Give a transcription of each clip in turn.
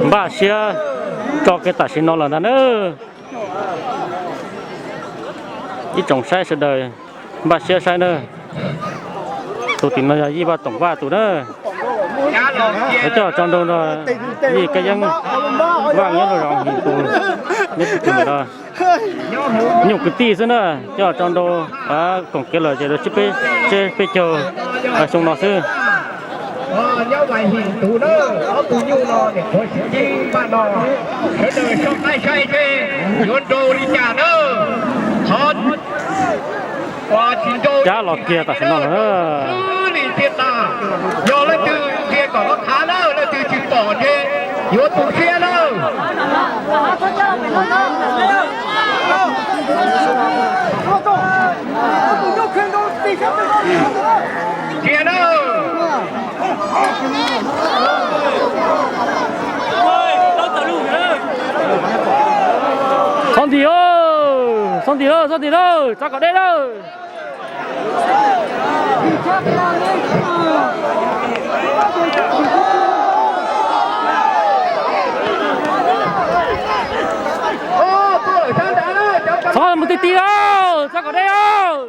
Npaj siab tso kev tam sim no lawm ntag na. Ib tsoom saib sawv daws npaj siab saib na. Tus tim no yog Yij Vaj Toom Vaj tus na. Coj tso nrau no, Yij Kab Yeeb, Vaj Nyob Luj Zoo His tus, nyob tus no. Nyuj kwv tij xwb na, coj tso nrau koom kev lawm ces rau tsib peb caug xyoo no xwb. Nyob Vais Him tus na, ob tug nyuj no niam qhuav sib ntsib npaj no, sawv daws soj qab saib seb yuav nrau li cas na. Qhov tsis nrau cab los kiag tam sim no lawm. Xwb li tiag tas, yog leej twg ntsia kom khav na, leej twg tsis pom ces yuav tu siab na. Ntsia na. Txhob ntim, txhob ntim lawm, txhob ntim lawm, txav kom deb lawm. Txhob mus ti ti lawm, txav kom deb lawm.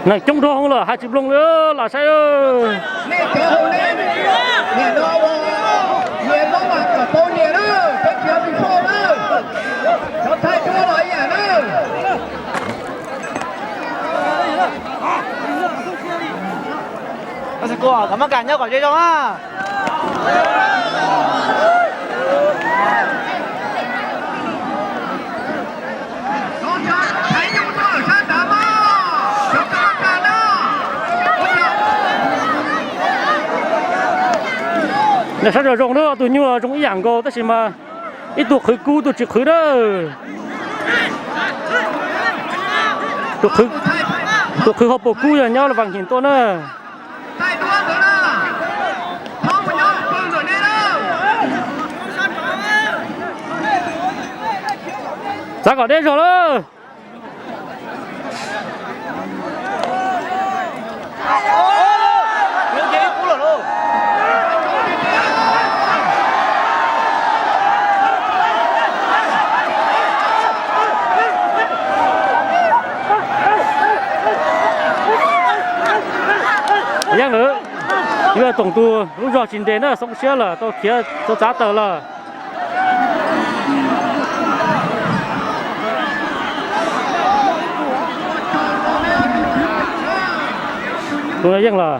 Neeg coob dhau hwv lawm, hais tsis mloog li, lam saib. Kom maj kam nyob kom zoo zoo na. Nyob sab zoo zoo na, ob tug nyuj zoo ib yam nkaus tab sis mas ib tug qhwv kub ib tug tsis qhwv na. Tus qhwv hauv paus kub yog nyob Vas Him tuaj na. Txav kom deb zog lawm. Yeej lawm, yog toom tus lub zog tsis nres na, xoob siab lawm, tau khiav txav txav taws lawm. Tus no yeej lawm.